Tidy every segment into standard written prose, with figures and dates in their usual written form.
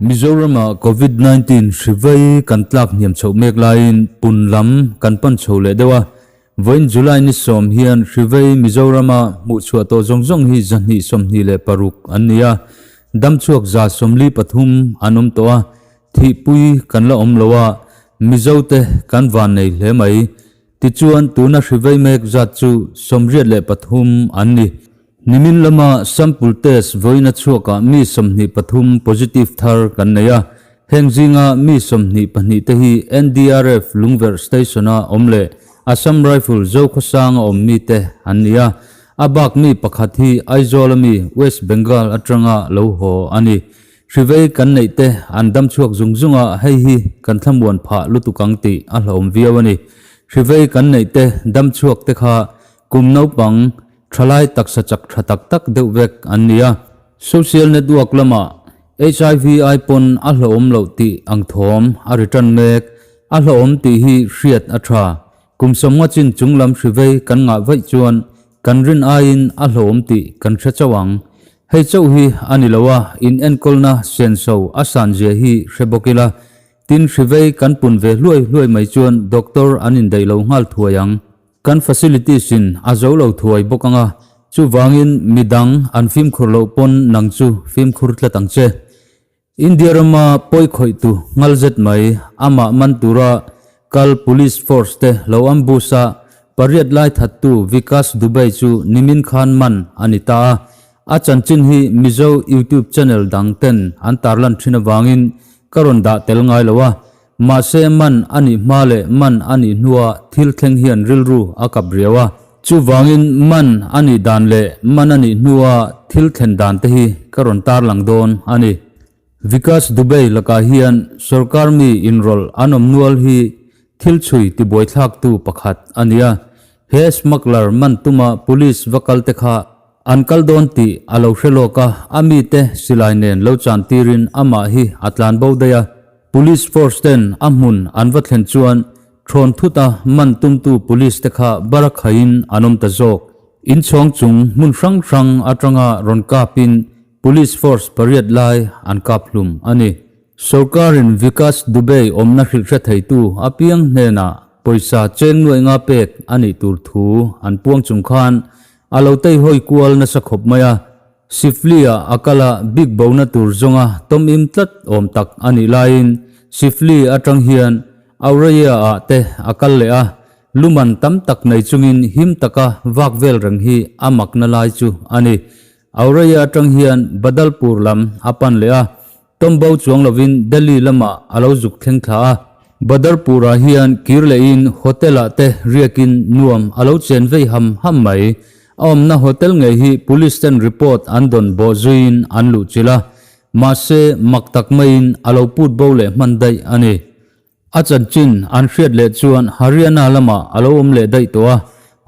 Mizorama Covid 19 hri vei kan tlak hniam chhoh mek laiin pun lam kan pan chho leh deuh a. Vawiin July ni sawm hian hri vei Mizorama hmuhchhuah tawh zawng zawng hi 226 an ni a. Damchhuak 143 an awm tawh a, thihpui kan la awm lo a, Mizote kan vannei hle mai. Tichuan, tuna hri vei mek zat chu 83 an ni. Nimin lama sample test vawiin a chhuakah mi 23 positive thar kan nei a, heng zinga mi 22 te hi NDRF Lungverh Station-a awm leh Assam Rifle Zokhawsanga awm mite an ni a, a bak mi pakhat hi Aizawl ami West Bengal atanga lo haw a ni. Hri vei kan neih te an dam chhuak zung zung a, hei hi kan thlamuan phah lutuk ang tih a hlauhawm viau a ni. Hri vei kan neih te dam chhuak te kha kum naupang thalai taksa chak tha tak tak deuh vek an ni a. Social network lamah HIV ai pawn a hlauhawm loh tih ang thawm a ri tan mek. A hlauhawm tih hi hriat a tha. Kum sawmnga chin chung lam hri vei kan ngah vaih chuan kan rin aiin a hlauhawm tih kan hre chauh ang. Hei chauh hi a ni lo a, in enkawlna senso a san zia hi hre bawk ila. Tin, hri vei kan pun ve hluai hluai mai chuan doctor an indaih lo nghal thuai ang. Kan facilities in a zo lo thuai bawk ang a, chuvangin midang an fimkhur loh pawn nang chu fimkhur tlat ang che. India rama pawi khawih tu nghal zet mai amah man tura kal police force te lo ambush a, pariat lai thattu Vikas Dubey chu nimin khan man a ni ta a. A chanchin hi Mizo YouTube channel dang ten an tarlan thin avangin ka rawn dah tel ngai lo a, Mahse man a nih hma leh man a nih hnua thil thleng hian rilru a kap riau a. Chuvangin man a nih dan leh man a nih hnua thil thlen dan te hi ka rawn tarlang dawn a ni. Vikas Dubey lakah hian sorkar mi inrawlh an awm nual hi thil chhui tibuaithlaktu pakhat a ni a. He smuggler man tuma police va kal te kha an kal dawn tih a lo hre lawk a, a mite silai nen lo chan tirin amah hi a tlan bo daih a. Police force ten a hmun an va thlen chuan thawn thut a man tumtu police te kha barakhaiin an awm ta zawk. Inchhawng chung hmun hrang hrang atanga rawn kapin police force pariat lai an kap hlum a ni. Sorkarin Vikas Dubey awmna hrilh hre theitu apiang hnenah pawisa cheng nuai nga pek a nih tur thu an puang chung khan a lo teihawi kual nasa khawp mai a. Sifli-a a kal a, bik bona tur zawnga tawm im tlat awm tak a nih laiin Sifli atang hian Auraiya-ah te a kal leh a, luman tam tak nei chungin him taka vak vel reng hi a makna lai chu a ni. Auraiya atang hian Badalpur lam a pan leh a, tawm bo chuang lovin Delhi lamah a lo zuk thleng thla a. Badarpur-ah hian kir lehin hotel-ah te riakin nuam a lo chen vei ham ham mai. A awmna hotel ngei hi police ten report an dawn bawh zuiin an luh chilh a, mahse mak tak maiin a lo put bo leh hman daih a ni. A chanchin an hriat leh chuan Haryana lamah a lo awm leh daih tawh a,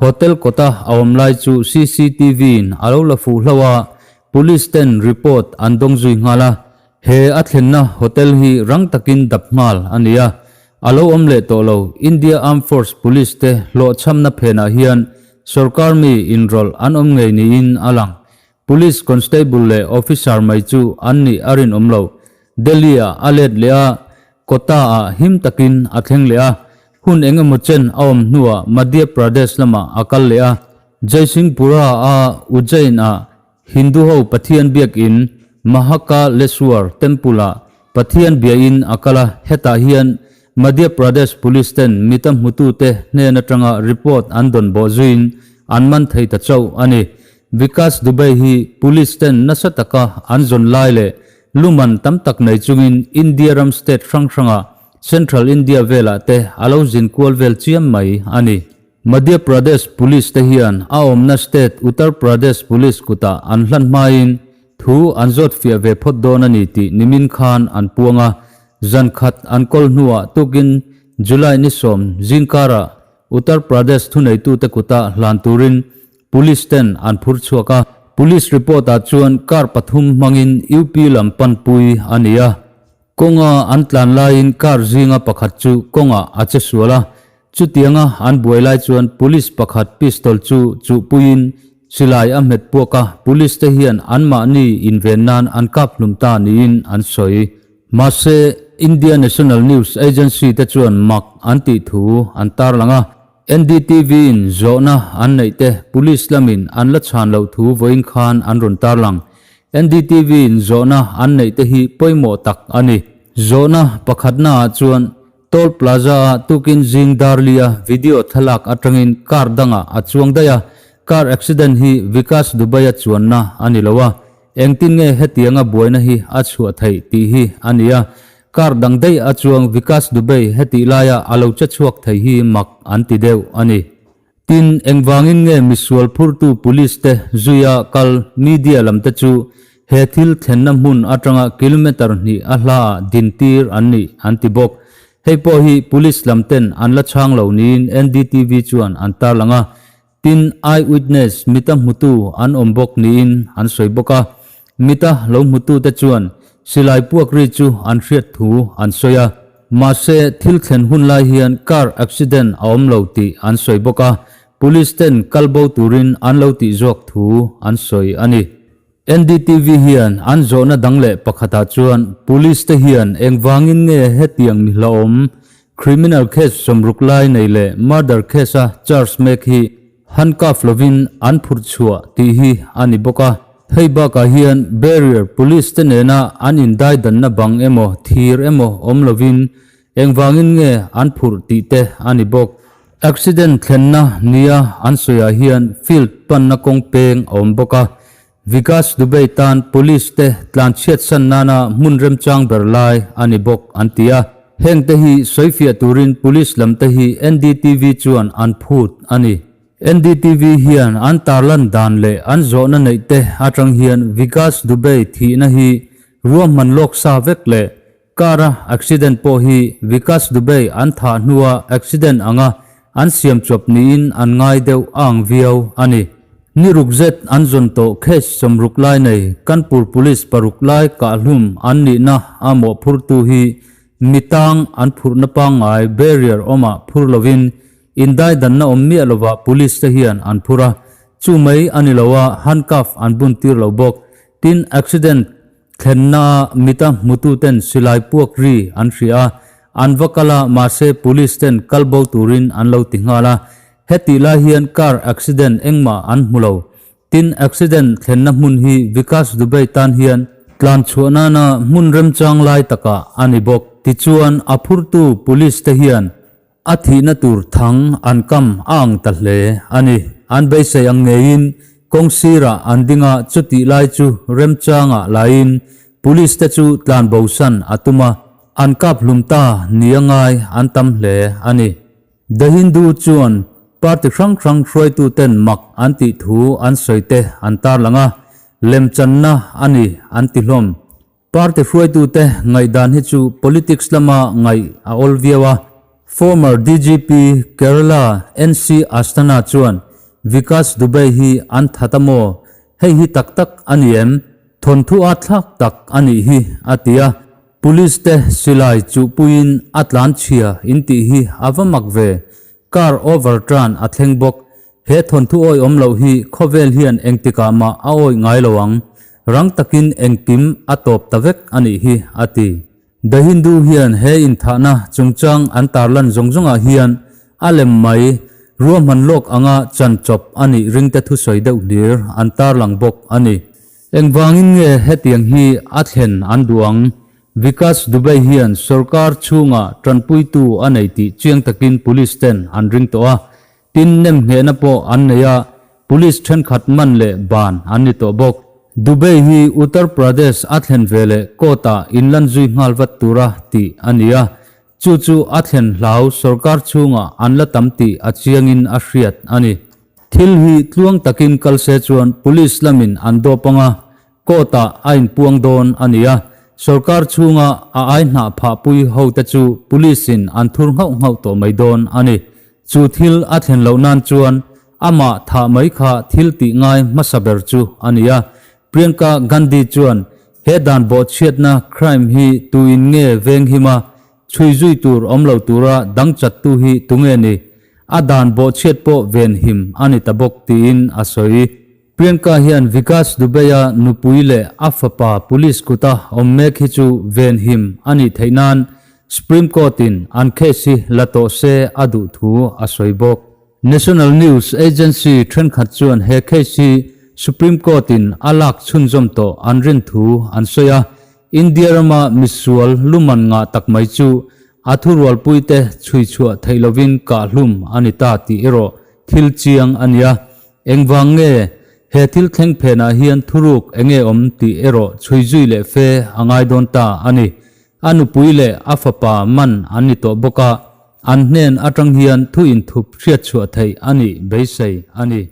hotel kawta a awm lai chu CCTV in a lo la fuh hlauh a, police ten report an dawng zui nghal a. He a thlenna hotel hi rang takin dap nghal a ni a, a lo awm leh tawh lo. India Armed Force Police te hlawhchhamna phenah hian sorkar mi inrawlh an awm ngei niin a lang. Police Constable leh Officer mai chu an nih a rinawm lo. Delhi-ah a let leh a, Kota-ah him takin a thleng leh a, hun eng emaw chen a awm hnuah Madhya Pradesh lamah a kal leh a, Jaisinghpura-a Ujjain-ah Hindu ho Pathian biakin Mahakaleshwar Temple-ah Pathian biain a kal a, hetah hian Madhya Pradesh Police ten mita hmutute hnen atanga report an dawn bawh zuiin an man thei ta chauh a ni. Vikas Dubey hi Police ten nasa taka an zawn lai leh luman tam tak nei chungin India ram state hrang hrangah Central India velah te a lo zin kual vel chiam mai a ni. Madhya Pradesh Police te hian a awmna state Uttar Pradesh Police kutah an hlan hmain thu an zawt fiah ve phawt dawn a ni tih nimin khan an puang a, zan khat an kawl hnuah tukin July ni 10 zingkarah Uttar Pradesh thuneitute kutah hlan turin Police ten an phur chhuak a, Police report ah chuan car pathum hmangin UP lam panpui a ni a, kawnga an tlan laiin car zinga pakhat chu kawngah a che sual a, chutianga an buai lai chuan Police pakhat pistol chu chuhpuiin silai a hmet puak a, Police te hian anmahni inven nan an kap hlum ta niin an sawi. Mahse, India National News Agency te chuan mak an tih thu an tarlang a. NDTV-in zawhna an neih te police lamin an la chhan loh thu vawiin khan an rawn tarlang. NDTV-in zawhna an neih te hi pawimawh tak a ni. Zawhna pakhatnaah chuan Toll Plaza-a tukin zing Darli-a video thlalak atangin car dangah a chuang daih a, car accident hi Vikas Dubai-a chuanna a ni lo a, engtin nge hetianga buaina hi a chhuah theih tih hi a ni a, car dang daih a chuang Vikas Dubey hetih laia a lo che chhuak thei hi mak an ti deuh a ni. Tin, engvangin nge misual phurtu police te zuia kal media lam te chu he thil thlenna hmun atanga kilometre hnih a hlaah dintir an nih an ti bawk. Hei pawh hi police lam ten an la chhang lo niin NDTV chuan an tarlang a. Tin, eye witness mita hmutu an awm bawk niin an sawi bawk a. Mita lo hmutute chuan silai puak ri chu an hriat thu an sawi a. Mahse, thil thlen hun lai hian car accident a awm lo tih an sawi bawk a, police ten kal bo turin an lo tih zawk thu an sawi a ni. NDTV hian an zawhna dang leh pakhatah chuan police te hian engvangin nge hetiang mi hlauhawm criminal case sawmruk lai nei leh murder case a charge mek hi Handcuff lovin an phurh chhuah tih hi a ni bawk a. Hei bakah hian barrier police te nena an indaidanna bang emaw thir emaw awm lovin engvangin nge an phurh tih te a ni bawk. Accident thlenna nia an sawiah hian field panna kawng peng a awm bawk a. Vikas Dubey tan police te tlanchhiat san nana hmun remchang ber lai a ni bawk an ti a. Heng te hi sawifiah turin police lam te hi NDTV chuan an phut a ni. NDTV hian an tarlan dan leh an zawhna neih te atang hian Vikas Dubey thihna hi ruahman lawk sa vek leh Car-a accident pawh hi Vikas Dubey an thah hnua accident anga an siam chawp niin an ngai deuh a ang viau a ni. Ni ruk zet an zawn tawh case sawmruk lai nei Kanpur Police paruk lai kahhlum an nihna a mawhphurtu hi mi tang an phurhna pangngai barrier awmah phur lovin indaidanna awm miah lovah police te hian an phur a, chu mai a ni lo a handcuff an buntir lo bawk. Tin, accident Thlenna mita hmututen silai puak ri an hria a, an va kal a, mahse police ten kal bo turin an lo ti nghal a. Hetih lai hian car accident engmah an hmu lo. Tin, accident thlenna hmun hi Vikas Dubey tan hian tlan chhuah nana hmun remchang lai takah a ni bawk. Tichuan, a phurtu police te hian A thihna tur thang an kam a ang ta hle a ni. An beisei ang ngeiin kawng sirah an ding a, chutih lai chu remchangah laiin police te chu tlan bosan a tum a, an kap hlum ta ni a ngai an tam hle a ni. The Hindu chuan party hrang hrang hruaituten mak an tih thu an sawi te an tarlang a, lemchanna a ni an ti hlawm. Party hruaitute ngaihdan hi chu politics lama ngaih a awl viau a. Former DGP Kerala NC Asthana chuan Vikas Dubey hi an that a maw? Hei hi tak tak a ni em? Thawnthu a thlak tak a nih hi, a ti a. Police te silai chuhpuiin a tlan chhia in tih hi a va mak ve. Car overturn a thleng bawk. He thawnthu awi awm loh hi khawvel hian engtikah mah a awi ngai lo ang. Rang takin engkim a tawp ta vek a nih hi, a ti. The Hindu hian he inthahna chungchang an tarlan zawng zawngah hian a lem mai ruahman lawk anga chan chawp a nih ringte thusawi deuh hlir an tarlang bawk a ni. Engvangin nge hetiang hi a thlen an duh ang? Vikas Dubey hian sorkar chhungah tanpuitu a nei tih chiang takin police ten an ring tawh a. Tin, nemnghehna pawh an nei a, police thenkhat man leh ban an ni tawh bawk. Dubey hi Uttar Pradesh a thlen veleh court-ah inlan zui nghal vat tura tih a ni a, chu chu a thlen hlau sorkar chhungah an la tam tih a chiangin a hriat a ni. Thil hi tluang takin kal se chuan police lamin an dawp anga, Court-ah a inpuang dawn a ni a, sorkar chhunga a ai hnah phahpui hote chu police-in an thur nghauh nghauh tawh mai dawn a ni. Chu thil a thlen loh nan chuan amah thah mai kha thil tih ngai hmasa ber chu a ni a. Priyanka Gandhi chuan he dan bawhchhiatna crime hi tuin nge venghim a, chhui zui tur awm lo tura dang chattu hi tunge ni? A dan bawhchhiat pawh venhim a ni ta bawk tiin a sawi. Priyanka hian Vikas Dubey-a nupui leh a fapa police kuta awm mek hi chu venhim a nih theih nan Supreme Court-in an case hi la tawh se a duh thu a sawi bawk. National News Agency thenkhat chuan he case hi Supreme Court-in a lak chhunzawm tawh an rin thu an sawi a, India rama misual luman ngah tak mai chu a thurualpuite chhui chhuah theih lovin kahhlum a ni ta tih erawh thil chiang a nia. Engvang nge he thil thleng phenah hian thuruk enge awm tih erawh chhui zui leh fe a ngai dawn ta a ni. A nupui leh a fapa man an ni tawh bawk a, an hnen atang hian thu inthup hriatchhuah theih a nih beisei a ni.